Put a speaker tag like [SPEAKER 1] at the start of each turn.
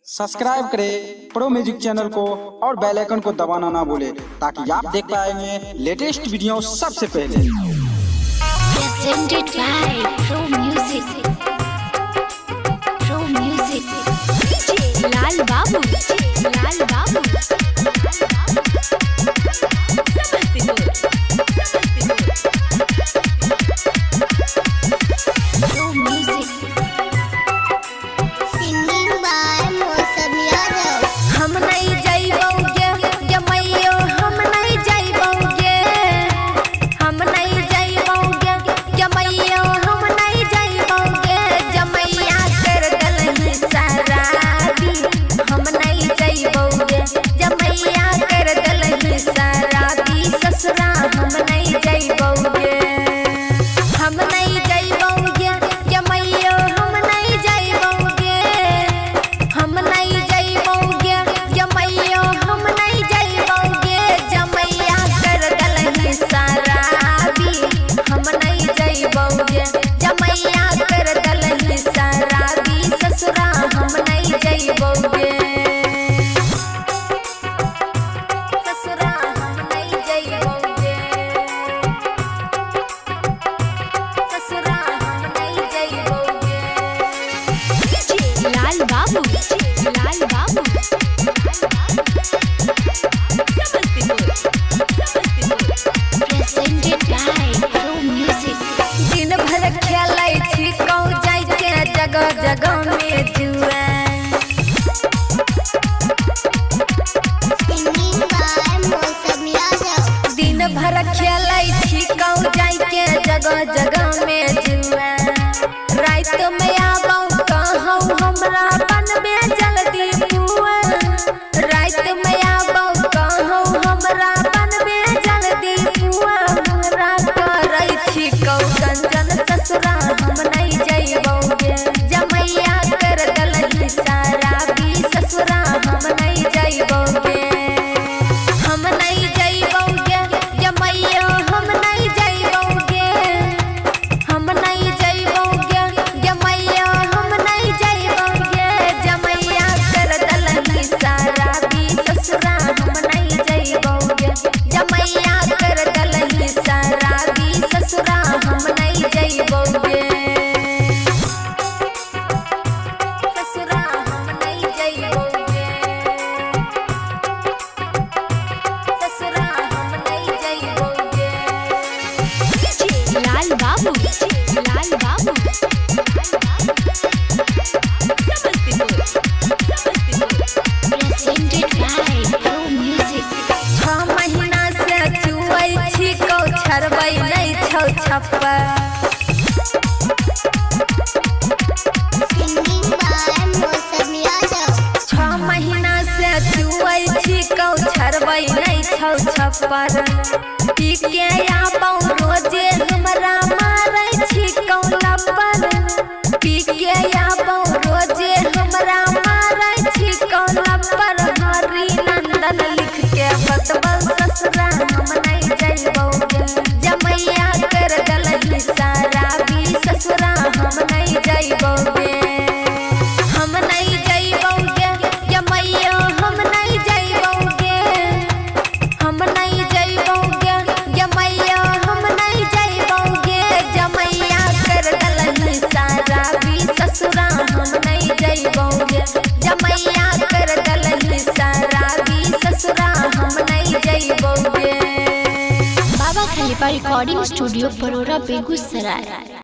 [SPEAKER 1] Subscribe करें pro music channel को और बेल आइकन को दबाना ना भूलें, ताकि आप देख पाएंगे लेटेस्ट वीडियो सबसे पहले।
[SPEAKER 2] Presented by Pro Music. Pro Music. DJ Lal Babu. Lal Babu. Pro Music.
[SPEAKER 3] Singing by Mausam Yadav.
[SPEAKER 4] हम नहीं जइबौगे जमैयो, हम नहीं जइबौगे, हम नहीं जइबौगे जमैयो, हम नहीं जइबौगे जमैया, कर दलही शराबी। हम नहीं जइबौगे जमैया, कर दलही शराबी, ससुरा हम नहीं जइबौगे। हम नहीं जइबौगे जमैयो, हम नहीं जइबौगे, हम नहीं जइबौगे जमैयो, हम नहीं जइबौगे जमैया, कर दलही शराबी। हम नहीं जइबौगे जमैया, कर दलही शराबी, ससुरा हम नहीं जइबौगे, ससुरा हम नहीं जइबौगे, ससुरा हम नहीं जइबौगे।
[SPEAKER 2] DJ Lal Babu. Lal Babu. Presented by Pro Music.
[SPEAKER 4] दिन भर खेलै छी कौ जाइके जगह जगह में जुआ।
[SPEAKER 3] Singing by Mausam Yadav.
[SPEAKER 4] दिन भर खेलै छी कौ जाइके जगह जगह में जुआ। रात में आबौ कहौ हमरा बनबे जल्दी पुआ। रात में आबौ कहौ हमरा बनबे जल्दी पुआ। हमरा करै छी कौ कंचन, ससुरा हम नहीं जइबौगे जमैया, कर दलही शराबी, ससुरा हम नहीं जइबौगे। हम नहीं जइबौगे जमैया, हम नहीं जइबौगे, हम नहीं जइबौगे जमैया, हम नहीं जइबौगे जमैया, कर दलही शराबी, ससुरा हम नहीं जइबौगे जमैया, कर दलही शराबी, ससुरा हम नहीं जइबौगे, ससुरा हम नहीं जइबौगे, ससुरा हम नहीं जइबौगे।
[SPEAKER 2] DJ Lal Babu. Lal Babu. Presented by Pro Music.
[SPEAKER 4] 6 महीना से चुअै छी कौ छरबै नहि छौ छप्पर।
[SPEAKER 3] Singing by Mausam Yadav.
[SPEAKER 4] 6 महीना से चुअै छी कौ छरबै नहि छौ छप्पर। पी के आबौ रोजे हमरा मारै छी कौ लप्पर। पी के आबौ रोजे हमरा मारै छी कौ लप्पर। हरि नंदन लिख के बतबल, ससुरा हम नहीं जइबौगे जमैया, कर दलही शराबी, ससुरा हम नहीं जइबौगे। हम नहीं जइबौगे जमैया, हम नहीं जइबौगे, हम नहीं जइबौगे जमैया, हम नहीं जइबौगे जमैया, कर दलही शराबी, ससुरा हम नहीं जइबौगे जमैया, कर दलही शराबी, ससुरा हम नहीं जइबौगे।
[SPEAKER 2] बाबा खलीफा रिकॉर्डिंग स्टूडियो, परोरा, बेगूसराय।